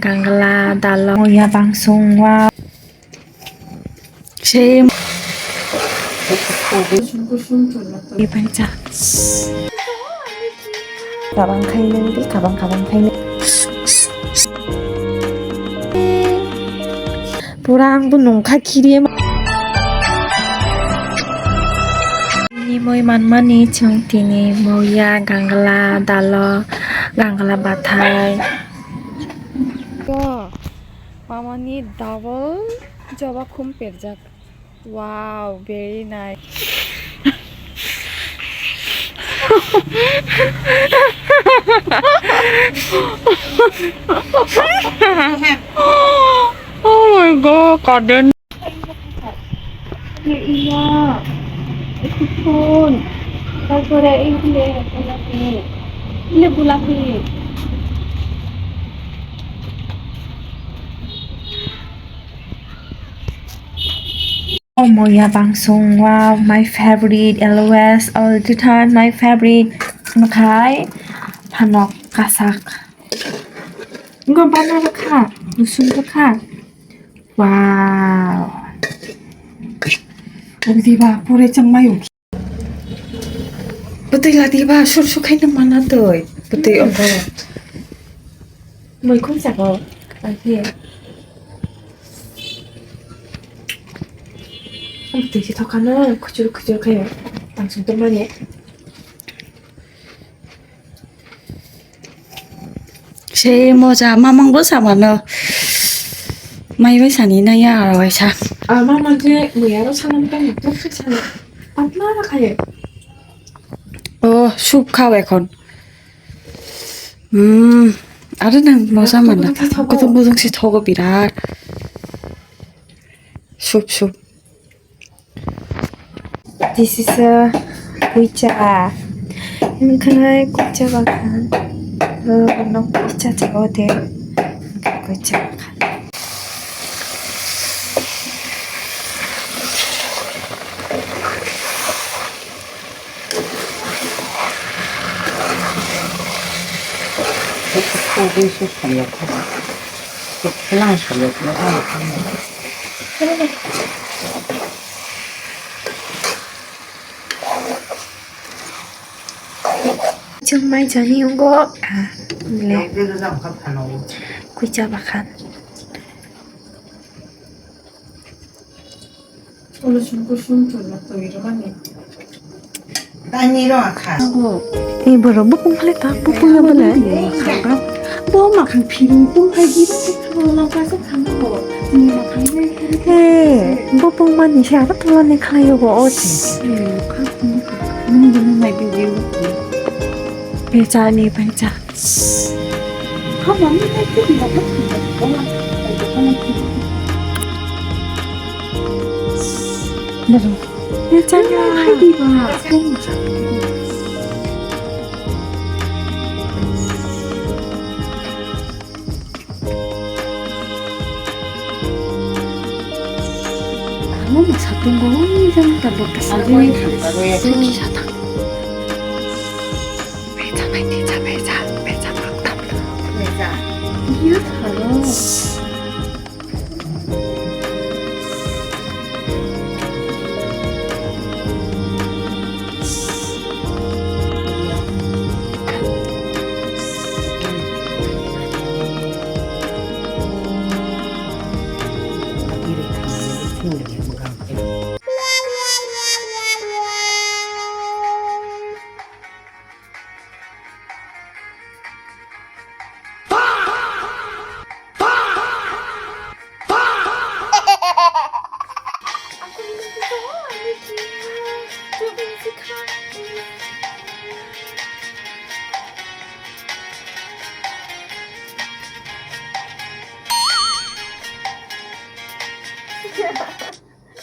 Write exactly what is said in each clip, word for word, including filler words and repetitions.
Gangla, dalo, moya bangsung, wow. Same. Ipancha. Kabang khainai, kabang, kabang khainai. Pura ang bo nungkha khiri. Ni moi manmani chwng tini moya, gangla, dalo, gangla bathai. Go. Mamani double joba khum perjak. Wow, very nice. Oh my God, kaden. Iya, ikon. Kau kore ini le, ini le bulaki. Oh, moya bangsung, wow, my favorite, always, all the time, my favorite. Makhai, phanok kasak. Enggak, bana rekha, usung rekha. Wow. Diba, pore changmayo. Bwtwi ladiba, sur su khaina mana twi. Bwtwi obo. Moi khum sabo. Ai phi. Bwtwi si thokano, khuchur khuchur khayo. Tangsung tongmani. Sei moja mamang bo samano. Mai bai sani na ya aro waisa. Ah, mamang je mui aro sanam kan tok se sana. Patna rakhaye. Oh, soup khao ekhon. Hmm, aro nang moja mana. Kutung kutung si thogo birat. Soup, soup. This is a kuicha. Hwnkhai kuicha bakhan. Oh, no kuicha chao de. Kuicha bakhan. Chwng mai jani ungo, ah, le. Kuicha bakhan. Ulo sum kusum chwla twi rwmani. Tani rw kha. Ni borok bopong phale ta, bopong ya bole. Bo makhang phirung pung khai giri se khang lang ka se khang bo. Ni makhang bai khai. Eh, bopong mani se aro tola ni khlai yo bo o se. Nung nung nai video. Pecha ni pecha. Ano masa tunggu jang tabuk kesal. Suki satang. Beca, beca, beca, beca, beca, beca, beca. Iya, halo.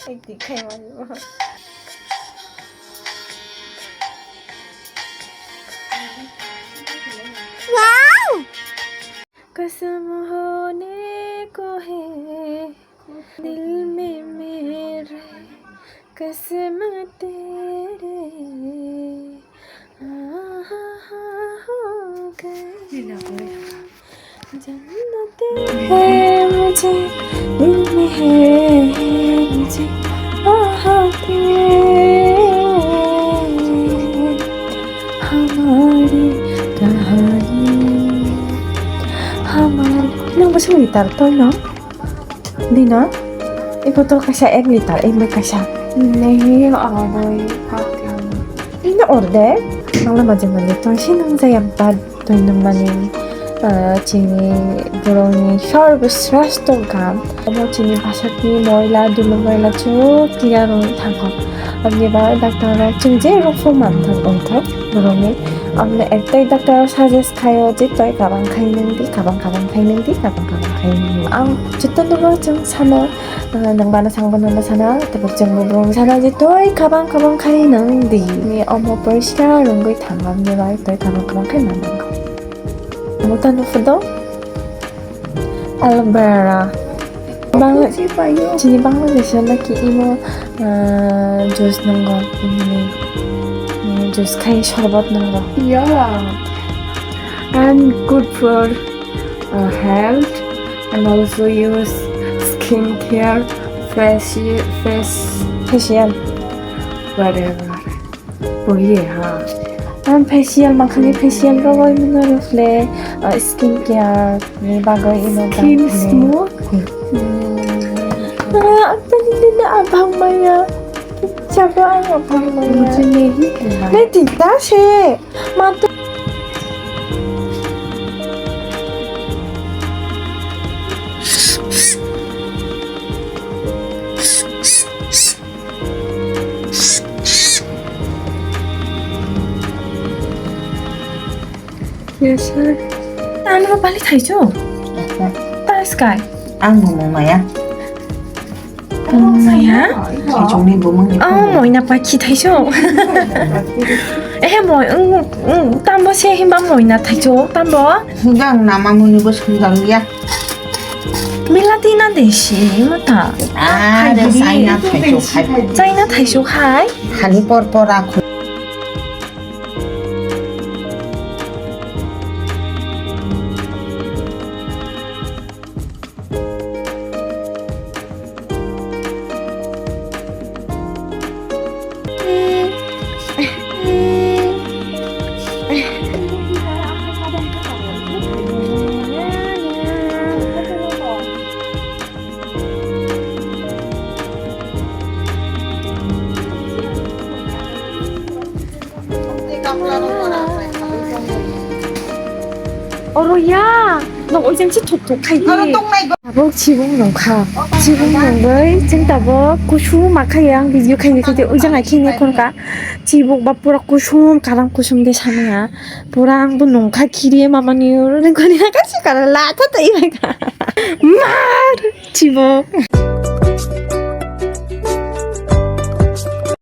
Acting khai mani bo. Wow! Kasam hone ko hai, dil mein mere kasam tere. Jannat दिल में है मुझे आह तेरी, हमारी कहानी, हमारी। Nang bwswk litar toi no? Dino, iko to kaisa ek litar, ek bai kaisa. Nei, oroi, oroi. Ino orde, nangla majang mani toi si nang jaya bad. Twi nungmani, ah, chini borokni sorboshreshto gam. Omo chini bwsakni moila, dulum moila chwng clear wngwi thango. Aboni bagwi doctor rok chwng je rok phano manthok wngthok borokni. Aboni ektai doctor rok suggest khaio je twi kabang khai nungdi, kabang kabang khai nungdi, kabang kabang khai nungdi. Ang jotono chwng sano, ah, nang bana sang bana sana, tabuk chwng bo borok sana je twi kabang kabang khai nungdi. Ni omo poriskar wngwi thango, aboni bagwi twi kabang kabang khai manango. Omo tano photo aloe vera. Bangla-, chini Bangladesh o naki imo, ah, juice nango, ini, ini juice khai shorbat nango. Yeah. And good for, uh, health and also use skincare, faci-, face, facial, whatever. Boye ha. Ang facial makhani facial rogoi mano rokle, ah, skin care ni bagoi ino. Skin smooth. Hmm. Ah, ang tadi dina abang maya. Siapa ang abang maya? Muji nehi hai. Nei tinta se. Matu. Yes, sir. Ano bali thaicho? Yes, sir. Pas kai? Ang bumung maya. Bumung maya? Thaichokni bumung ni. Oh, moina pakhi thaicho. Eh, moi, mm, mm, tambo se himba moina thaicho, tambo? Himba ang nama muni bo sumjang ya. Belati na deshi mata. Ah, hai de biri. China thaichuk hai. China thaichuk hai. Hani por por akhu. Oro ya, nok oijang se thuk thuk khai di. Tabuk chibuk nungkha. Chibuk nungwi chwng tabuk kusu ma khai ang video khai khai di oijang ai khini khon ka. Chibuk ba pura kusum, kalam kusum de samaya. Pura ang bo nungkha khiri mama ni oro nungkha ni ka si kara la tha ta ibai ka. Mar chibuk.